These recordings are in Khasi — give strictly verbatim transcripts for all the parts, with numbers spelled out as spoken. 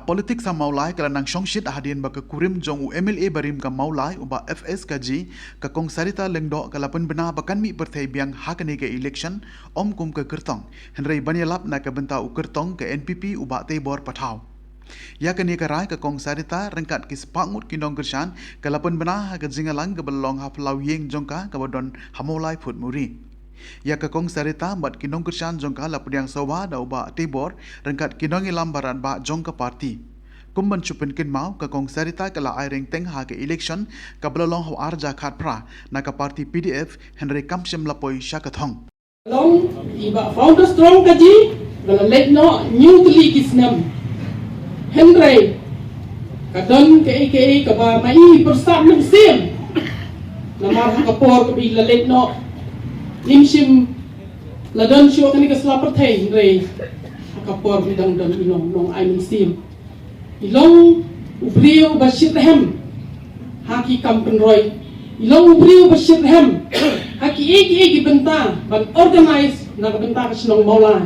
Politics ha Mawlai ka la nang shongshit hadien ba ka kurim jong u M L A barim ka Mawlai u Bah F S Kaji, ka Kong Sarita Lyngdoh ka la pynbna ba kan mih pyrthei biang ha kane ka election, ym kum ka kyrtong. Hynrei ban ïalap na ka bynta u kyrtong ka N P P u Bah Teibor Pathaw. Ïa kane ka rai ka Kong Sarita ryngkat ki spah ngut ki nongkyrshan ka la pynbna ha ka jingïalang kaba la long ha phyllaw ïing jong ka kaba don ha Mawlai Phutmuri. Ïa ka Kong Sarita bad ki nongkyrshan jong ka la pdiang sawba da u Bah Teibor ryngkat ki nongïalam barat bah jong ka party. Kum ban shu pynkynmaw, ka Kong Sarita ka la ai reng teng ha ka election kaba la long ha u ar hajar khatphra na ka party P D F, hynrei kam shym la poi sha ka thong. Long i Bah Founder Strong Kaji ba la leit noh hynñiew tylli ki snem. Hynrei ka don kaei kaei kaba ma i pyrsad mynsiem. Namar ha ka por kaba i la leit noh, im shym la don shuh kane ka sla pyrthei, hynrei ha ka por ba i dang don i long nongai mynsiem. I long u briew ba shitrhem ha ki kam pynroi. I long u briew ba shitrhem ha kiei kiei ki bynta ban organise na ka bynta ka shnong Mawlai.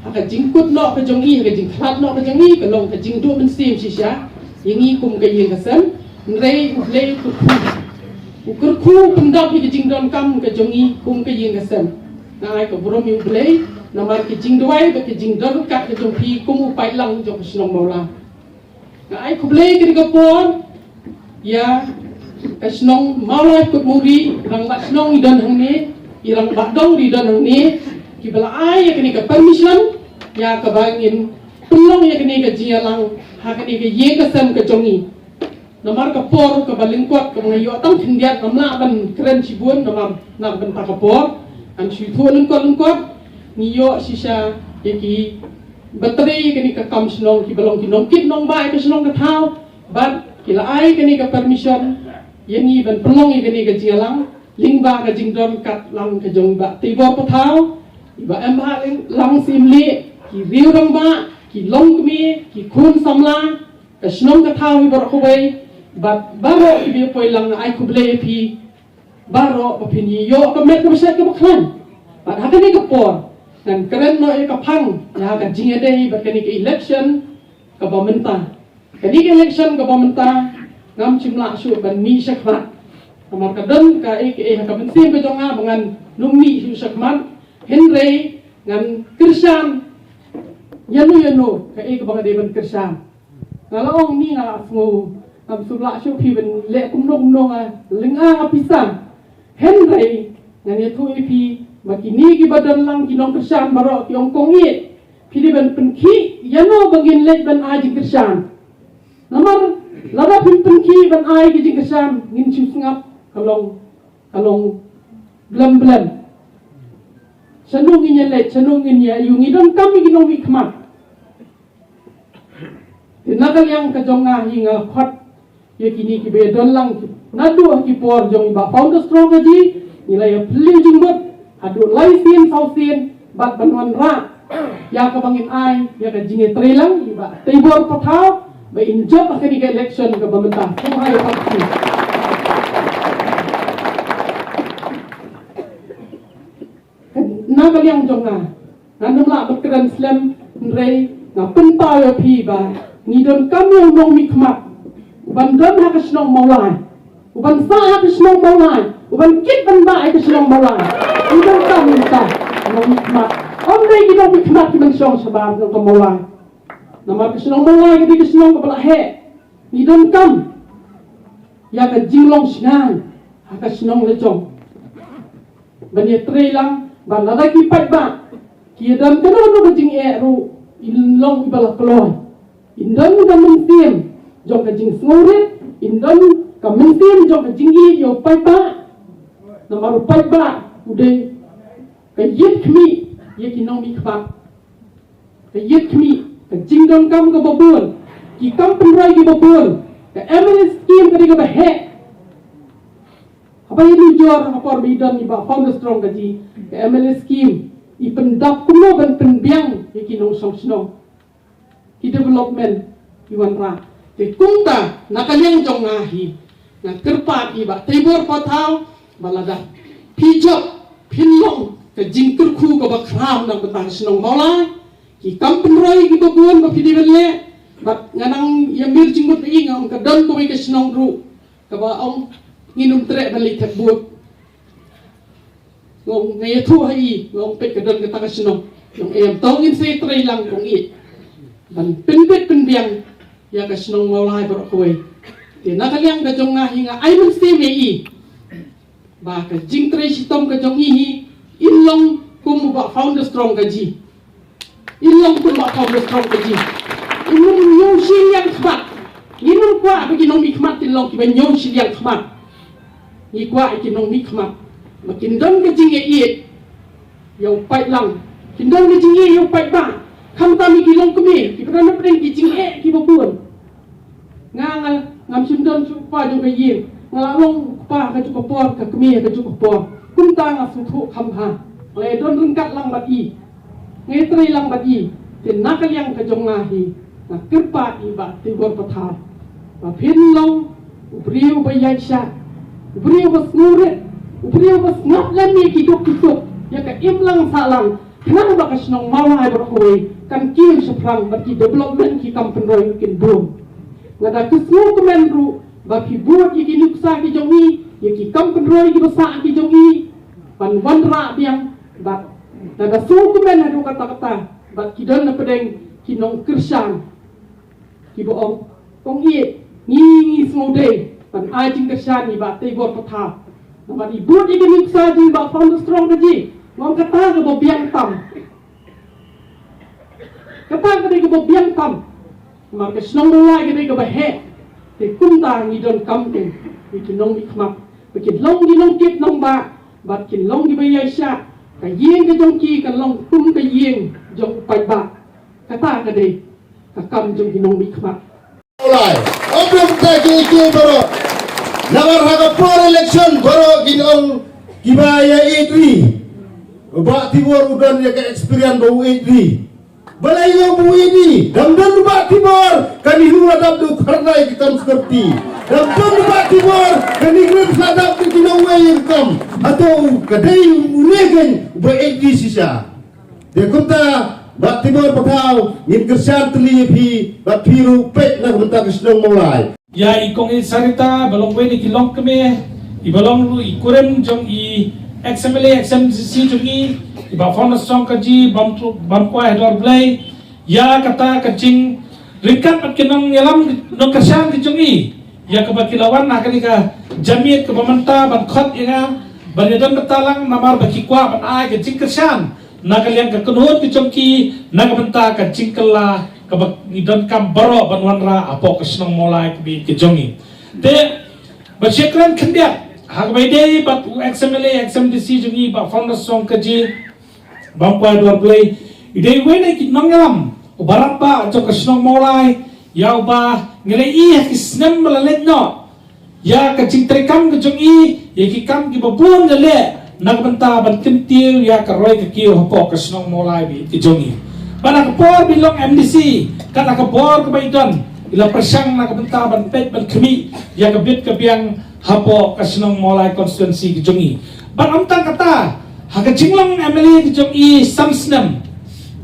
Ha ka jingkut noh ka jong i, ha ka jingkhlad noh ka jong i, ka long ka jingduh mynsiem shisha ïa ngi kum ka ïing ka sem. Hynrei U Blei u kyrkhu, u kyrkhu u pyndap ïa ka jingdonkam ka jong i kum ka ïing ka sem. Nga ai ka burom ïa U Blei namar ka jingduwai bad ka jingdon ryngkat ka jong phi kum u paidlang jong ka shnong Mawlai. Nga ai khublei kane ka por ïa ka shnong Mawlai Phutmuri, i rangbah shnong i don hangne, i rangbah dong i don hangne, kiba la ai ïa kane ka permission ïa kaba ngin pynlong ïa kane ka jingïalang ha kane ka ïing ka sem ka jong i. Namar ka por kaba lyngkot kaba nga ïoh tang khyndiat, ngam lah ban kren shibun namar na ka bynta ka por. Ngan shu ïathuh lyngkot lyngkot. Ngi ïoh shisha ïa kiba trei kane ka kam shnong kiba long ki nongkit nongbah ïa ka shnong ka thaw bad ki la ai kane ka permission ïa ngi ban pynlong ïa kane ka jingïalang lyngba ka jingdon ryngkat lang ka jong i Bah Teibor Pathaw, i Bah Embah Langsyiem Lyngdoh, ki riew rangbah, ki longkmie, ki khun samla ka shnong ka thaw hi baroh kawei bad baroh kiba ïa poi lang. Nga ai khublei ïa phi baroh ba phin ïoh ka met kaba shet kaba khlaiñ. Bad ha kane ka por ngan kren noh ïa ka phang ïa ka jingïadei bad kane ka election kaba mynta. Kane ka election kaba mynta ngam shym lah shuh ban mih shakhmat. Namar ka don kaei kaei ha ka mynsiem ka jong nga ba ngan nym mih shuh shakhmat. Hynrei ngan kyrshan ïano ïano kaei kaba nga dei ban kyrshan. Nga la ong ni nga la sngew ngam sngewlah shuh phi ban leh kumno kumno, nga lynga nga pisa. Hynrei ngan ïathuh ïa phi ba kine kiba don lang ki nongkyrshan baroh ki ong kong ïeit, phi dei ban pynkhih ïano ba ngin leit ban ai jingkyrshan. Namar lada phim pynkhih ban ai ki jingkyrshan ngin shu sngap ka long ka long blem blem. Shano ngin ïa leit, shano ngin ïa ïoh, ngi donkam ïa ki nongmihkhmat. Te na ka liang ka jong nga hi nga khot ïa kine kiba ïa don lang naduh ha ki por jong i Bah Founder Strong Kaji, ngi la ïa phylliew jingmut haduh lai sien saw sien bad ban wanrah ïa kaba ngin ai ïa ka jingïatreilang i Bah Teibor Pathaw ba in jop ha kane ka election kaba mynta. Sngewbha ïa phi. Na ka liang jong nga, ngan nym lah ban kren slem, hynrei nga pynpaw ïa phi ba ngi donkam ïa u nongmihkhmat uban don ha ka shnong Mawlai, uban sah ha ka shnong Mawlai, uban kit ban bah ha ka shnong Mawlai. Ngi donkam ïa uta u nongmihkhmat. Ym dei ki nongmihkhmat kiban shong shabar jong ka Mawlai. Namar ka shnong Mawlai ka dei ka shnong kaba la heh. Ngi donkam ïa ka jinglong shngaiñ ha ka shnong la jong. Ban ïatreilang ba lada ki paidbah ki ïa don kano kano ka jingeh ruh, in long iba la kloi. In don ka mynsiem jong ka jingsngewrit, in don ka mynsiem jong ka jingïeit ïa u paidbah. Namar u paidbah u dei ka ïit khmih ïa ki nongmihkhmat. Ka ïit khmih, ka jingdonkam kaba bun, ki kam pynroi kiba bun, ka M L A scheme ka dei kaba heh. Haba ïa nujor ha ka por ba i don i Bah Founder Strong Kaji, ka M L A scheme i pyndap kumno ban pynbiang ïa ki nongshong shnong. Ki development i wanrah. Te kumta na ka liang jong nga hi nga kyrpad ïa i Bah Teibor Pathaw ba lada phi jop phin long ka jingkyrkhu kaba khraw na ka bynta ka shnong Mawlai. Ki kam pynroi kiba bun ba phi dei ban leh, Nga nang ïa mir jingmut ba i nga ong ka don kawei ka shnong ruh kaba ong ngin ym treh ban leit thep vote. Nga ong nga ïathuh ha i, nga ong peit ka don kata ka shnong. Nga ong em, to ngin sa ïatrei lang, kong i ban pynbit pynbiang ïa ka shnong Mawlai baroh kawei. Te na ka liang ka jong nga hi nga ai mynsiem ïa i ba ka jingtrei shitom ka jong i hi, in long kum u Bah Founder Strong Kaji. In long kum u Bah Founder Strong Kaji. In long ñiew shiliang khmat. Ngim kwah ba ki nongmihkhmat kin long kiba ñiew shiliang khmat. Ngi kwah ïa ki nongmihkhmat ba kin don ka jingïaieit ïa u paidlang, kin don ka jingïaieit ïa u paidbah. Khamtam ïa ki longkmie kiba don hapdeng ki jingeh kiba bun. Nga, nga ngam shym don shuh u kpa jong ka ïing. Nga la long u kpa kajuh ka por, ka kmie kajuh ka por. Kumta nga sngewthuh kham bha. Nga la ïa don ryngkat lang bad i, nga ïa trei lang bad i. Te na ka liang ka jong nga hi, nga kyrpad ïa i Bah Tibor Pathaw ba phin long u briew uba ïaishah, u briew uba sngewrit, u briew uba sngap lem ïa ki duk ki suk, ïa ka imlang sahlang, khnang ba ka shnong Mawlai baroh kawei kan kiew shaphrang bad ki development, ki kam pynroi kin bun. Nga da ka sngewkmen ruh ba phi bud ïa ki nuksa ki jong i, ïa ki kam pynroi kiba sah ki jong i ban wanrah biang. Bad nga da sngewkmen haduh katta katta bad ki don hapdeng ki nongkyrshan kiba ong, kong i, ngi, ngi sngewdei ban ai jingkyrshan ïa i Bah Tibor Pathaw. Namar i bud ïa ki nuksa jong i Bah Founder Strong Kaji. Nga ong kata kaba biang tam. Kata ka dei kaba biang tam. Namar ka shnong Mawlai ka dei kaba heh. Te kumta ngi donkam ïa ki nongmihkhmat ba kin long ki nongkit nongbah bad kin long kiba ïaishah. Ka ïing ka jong ki kan long kum ka ïing jong u paidbah. Kata ka dei ka kam jong ki nongmihkhmat. Mawlai. Ym dei ta ki ki baroh. Namar ha ka por election baroh kin ong kiba ïa ïeit ri. U Bah Tibor u don ïa ka experience ba u ïeit ri. Balei ïa u ba u ïeit ri? Dang don u Bah Tibor kane, u la dap da u kharnai ki kam security. Dang don u Bah Tibor kane, u la dap da ki nongwei ïa ka kam. Hato ka dei u ne kein uba ïeit ri shisha? Te kumta Bah Tibor Pathaw, ngin kyrshan tylli ïa phi ba phi ruh peit na ka bynta ka shnong Mawlai. Ïa i kong i Sarita ba long wei na ki longkmie, iba long ruh i kurim jong i ex M L A, ex M D C jong i, i Bah Founder Strong Kaji, bam tu, bam kwai ha dor Blei. Ïa kata ka jingryngkat bad ki nongïalam, nongkyrshan ki jong i, ïa kaba ki la wan ha kane ka jingmut kaba mynta ban khot ïa nga ban ïadon bynta lang namar ba ki kwah ban ai ka jingkyrshan na ka liang ka kynhun ka jong ki, na ka bynta ka jingkylla kaba ngi donkam baroh ban wanrah hapoh ka shnong Mawlai kaba ïeit ka jong i. Te ba shakri khyndiat ha kaba ïadei bad u ex M L A, ex M D C jong i, Bah Founder Strong Kaji, bam kwai ha dor Blei, i dei wei na ki nongïalam uba rangbah jong ka shnong Mawlai, ïa uba ngi la ïohi ha ki snem ba la leit noh ïa ka jingtreikam ka jong i, ïa ki kam kiba bun la leh na ka bynta ban kyntiew ïa ka roi ka kiew hapoh ka shnong Mawlai ba ïeit ka jong i. Bad ha ka por ba i long M D C, kat ha ka bor kaba i don, i la pyrshang na ka bynta ban peit ban khmih ïa ka bit ka biang hapoh ka shnong Mawlai constituency ka jong i. Bad ym tang kata, ha ka jinglong M L A ka jong i san snem,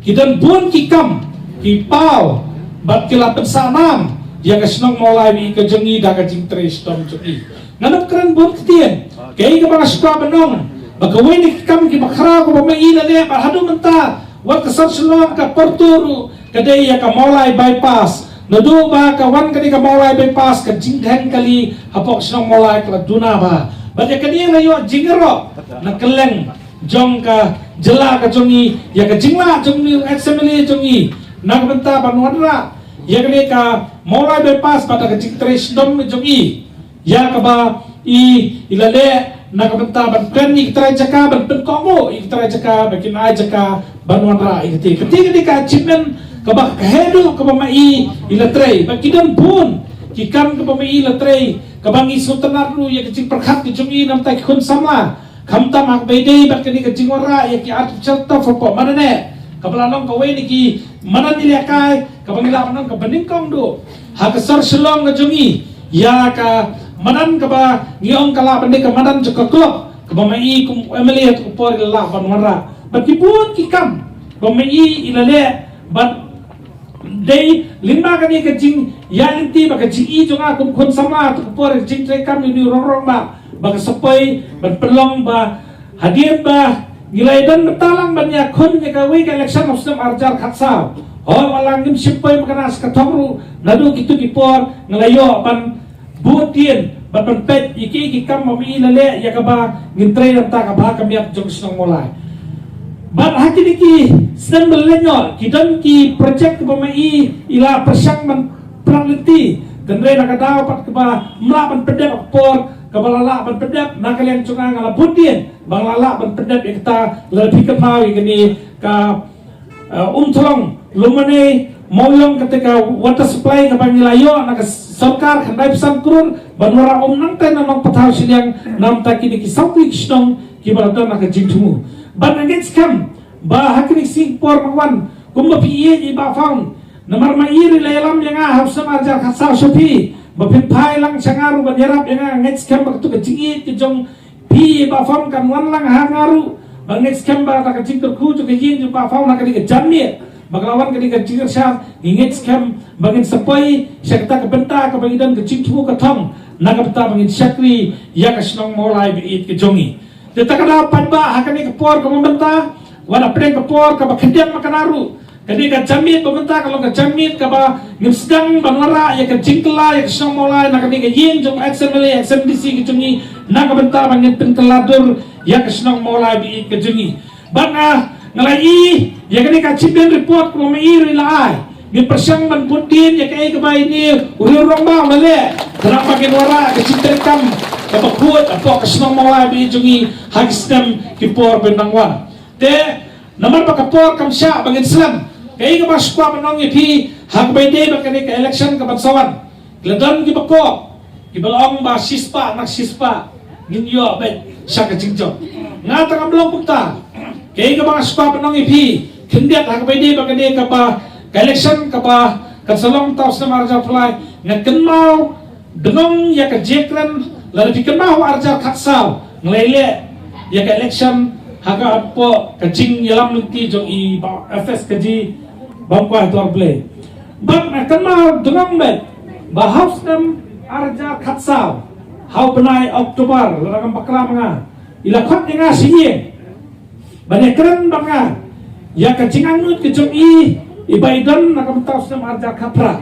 ki don bun ki kam ki paw bad ki la pynsah nam ïa ka shnong Mawlai ba ïeit ka jong i da ka jingtrei shitom jong i. Ngan ym kren bun ktien, kaei kaba nga sngewkwah ban ong ba kawei na ki kam kiba khraw kaba ma i la leh bad haduh mynta wat ka sor Shillong ka pyrthei ruh ka dei ïa ka Mawlai bypass. Naduh ba ka wan kane ka Mawlai bypass, ka jingdheng kali hapoh shnong Mawlai ka la duna bha. Bad ïa kane la ïoh jingïaroh na kylleng jong ka jylla ka jong i, ïa ka jinglah jong i, ex M L A jong i, na ka bynta ban wanrah ïa kane ka Mawlai bypass bad ka jingtrei shitom jong i. Ïa kaba i, i la leh na ka bynta ban pynïaid ïa ki trai jaka, ban pynkohnguh ïa ki trai jaka ba kin ai jaka ban wanrah ïa kata. Kata ka dei ka achievement kaba ka haduh kaba ma i, i la trei. Bad ki don bun ki kam kaba ma i la trei kaba ngi sngewtynnat ruh ïa ka jingpyrkhat ka jong i na ka bynta ki khun samla. Khamtam ha kaba ïadei bad kane ka jingwanrah ïa ki artificial turf hapoh madan eh, kaba la long kawei na ki madan ïalehkai kaba ngi lah ban ong kaba nyngkong duh ha ka sor Shillong ka jong i. Ïa ka madan kaba ngi ong ka lah ban dei ka madan jong ka club kaba ma i kum M L A ha kata ka por i la lah ban wanrah. Bad ki bun ki kam ba ma i i la leh bad Dei lyngba kane ka jingïaid lynti bad ka jingïeit jong nga kum khun samla, ha ka por ka jingtrei kam ïa une u rangbah, ba ka sa poi ban pynlong ba hadien ba ngi la ïadon bynta lang ban ïakhun ïa kawei ka election ha u snem ar hajar khatsaw, hooid, wat la ngim shym poi makna sha ka thong ruh, naduh kito ki por nga la ïoh ban bud dien bad ban peit ïa ki, ki kam ba ma i la leh ïa kaba ngin trei na ka bynta ka bha ka miat jong ka shnong Mawlai. Bad ha kine ki snem ba la leit noh, ki don ki project kaba ma i i la pyrshang ban pynlong lynti. Hynrei na ka daw pat kaba ym lah ban pyndep, ha ka por kaba la lah ban pyndep, na ka liang jong nga nga la bud dien ba nga la lah ban pyndep ïa kata. Lada phi kynmaw ïa kane ka, uh, Umthlong, Lumanei, Mawiong, kata ka water supply kaba ngi la ïoh na ka sorkar khyndai phew san klur ban wanrah um nangta na Nongpathaw shiliang, namar kine ki saw tylli ki shnong kiba la don ha ka jingthmu. Bad nga ngeit skhem ba ha kine ki sngi por ban wan, kumba phi ïeit i Bah Phong, namar ma i ruh i la ïalam ïa nga ha u snem ar hajar khatsaw sha phi, ba phin phai lang sha nga ruh ban ïarap ïa nga, nga ngeit skhem ba kato ka jingïeit ka jong phi i Bah Phong kan wan lang ha nga ruh. Ba ngeit skhem ba da ka jingkyrkhu jong ka ïing jong Bah Phong ha kane ka janmiet, ba ka la wan kane ka jingkyrshan, ngi ngeit skhem ba ngin sa poi sha kata ka bynta kaba ngi don ka jingthmu ka thong na ka bynta ba ngin shakri ïa ka shnong Mawlai ba ïeit ka jong ngi. Te ta ka daw paidbah, ha kane ka por kaba mynta, wat hapdeng ka por kaba khyndiat makna ruh, kane ka janmiet ba mynta ka long ka janmiet kaba ngin sdang ban wanrah ïa ka jingkylla ïa ka shnong Mawlai na kane ka ïing jong ex M L A, ex M D C ka jong ngi, na ka bynta ba ngin pynkylla dur ïa ka shnong Mawlai ba ïeit ka jong ngi. Bad nga, nga la i ïa kane ka achievement report kaba ma i ruh i la ai. Ngin pyrshang ban bud dien ïa kaei kaba ine u riew rangbah u la leh, khnang ba ngin wanrah ka jingtrei kam kaba khuid hapoh ka shnong Mawlai ba ïeit jong ngi ha ki snem ki por ban nang wan. Te namar ba ka por kam shah ba ngin slem, kaei kaba nga kwah ban ong ïa phi, ha kaba ïadei bad kane ka election kaban sa wan, ki la don kiba kop, kiba la ong ba shispah na shispah ngin ïoh beit sha ka jingjop. Nga tang ngam long kumta. Kaei kaba nga kwah ban ong ïa phi, khyndiat ha kaba ïadei bad kane kaba ka election kaba kan sa long mynta u snem ar hajar arphew lai, nga kynmaw dngong ïa ka jingkren, lada phi kynmaw ha u ar hajar khatsaw nga la ïaleh ïa ka election ha ka hapoh ka jingïalam lynti jong i Bah F S Kajee, Bah Kwai Tor Blei. Bad nga kynmaw dngong beit ba ha u snem ar hajar khatsaw, ha u bnai October, lada ngam bakla ma nga, i la khot ïa nga sha ïing ban ïakren bad nga ïa ka jingangnud ka jong i, i ba i don na ka bynta u snem ar hajar khatphra.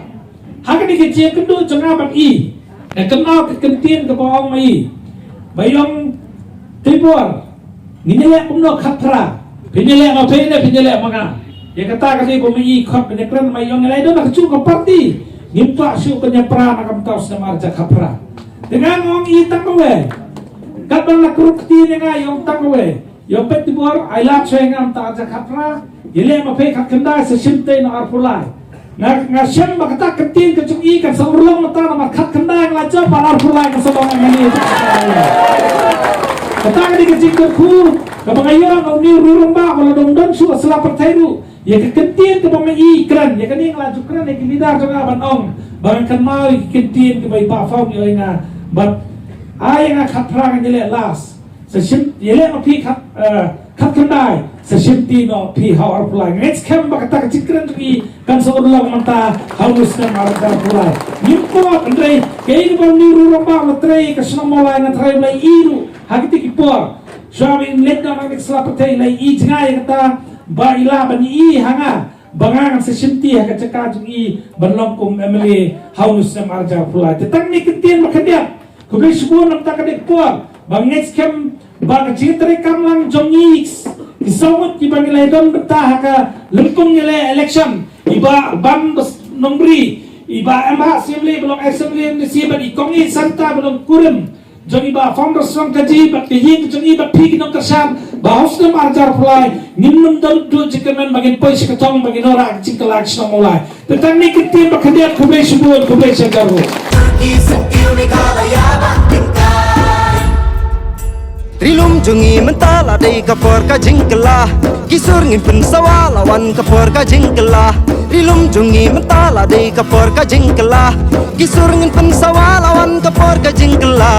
Ha kane ka jingïakynduh jong nga bad i, nga kynmaw ka kyntien kaba ong ma i, ba i ong, Teibor, ngin ïaleh kumno khatphra? Phin ïaleh ma phi ne phin ïaleh ma nga? Ïa kata ka dei ba ma i khot ban ïakren, ma i ong, ngi la don ha kajuh ka party, ngim kwah shuh ban ïapra na ka bynta u snem ar hajar khatphra. Te nga ong ïa i tang kawei, katba la krup kti ïa nga, i ong tang kawei. Ïa peit, Teibor, ai lad shuwa ïa nga mynta ar hajar khatphra, ïaleh ma phi khatkhyndai, sa shim tei noh arphew lai. Nga, nga shem ba kata ka ktien ka jong i kan sa urlong mynta namar khatkhyndai nga la jop, bad arphew lai nga sa long M L A. Kata ka dei ka jingkyrkhu kaba nga ïoh na une u riew rangbah ba la dang don shuh ha sla pyrthei ruh. Ïa ka ktien kaba ma i kren, ïa kane nga la ju kren ïa ki leader jong nga ban ong ba ngan kynmaw ïa ki ktien kiba i Bah Phong i ong ïa nga, bad ai ïa nga khatphra, ngan ïaleh last. Sa shim, ïaleh ma phi khat, eh, khatkhyndai, sa shim tei noh phi ha u arphew lai. Nga ngeit skhem ba kata ka jingkren jong i kan sa urlong mynta ha une u snem ar hajar arphew lai. Ngim kwah, hynrei kaei kaba une u riew rangbah u la trei ïa ka shnong Mawlai, nga tharai u la i ruh ha kiti ki por, shuwa ba in leit noh na ka sla pyrthei, u la i jngai ïa kata ba i lah ban i ha nga ba nga ngan sa shim tei ha ka jaka jong i ban long kum M L A ha une u snem ar hajar arphew lai. Te tang kane ka ktien ba khyndiat, khublei shibun namar kata ka dei ka por ba nga ngeit skhem ba ka jingtrei kam lang jong ngi ki saw ngut kiba ngi la ïadon bynta ha ka lympung ïaleh election, i Bah Banbas Nongbri, i Bah M H C M L A ba long ex M L A M D C, bad i Kong Ïeit Santa ba long kurim jong i Bah Founder Song Kajee, bad ka ïing ka jong i, bad phi ki nongkyrshan, ba ha u snem ar hajar arphew lai ngin nym don duh jingkyrmen ba ngin poi sha ka thong ba ngin wanrah ka jingkylla ka shnong Mawlai. Te tang kane ka ktien ba khyndiat, khublei shibun, khublei shihajar nguh. Ri lum jong ngi mynta la dei ka por ka jingkylla. Ki sur ngin pynsawa la wan ka por ka jingkylla. Ri lum jong ngi mynta la dei ka por ka jingkylla. Ki sur ngin pynsawa la wan ka por ka jingkylla.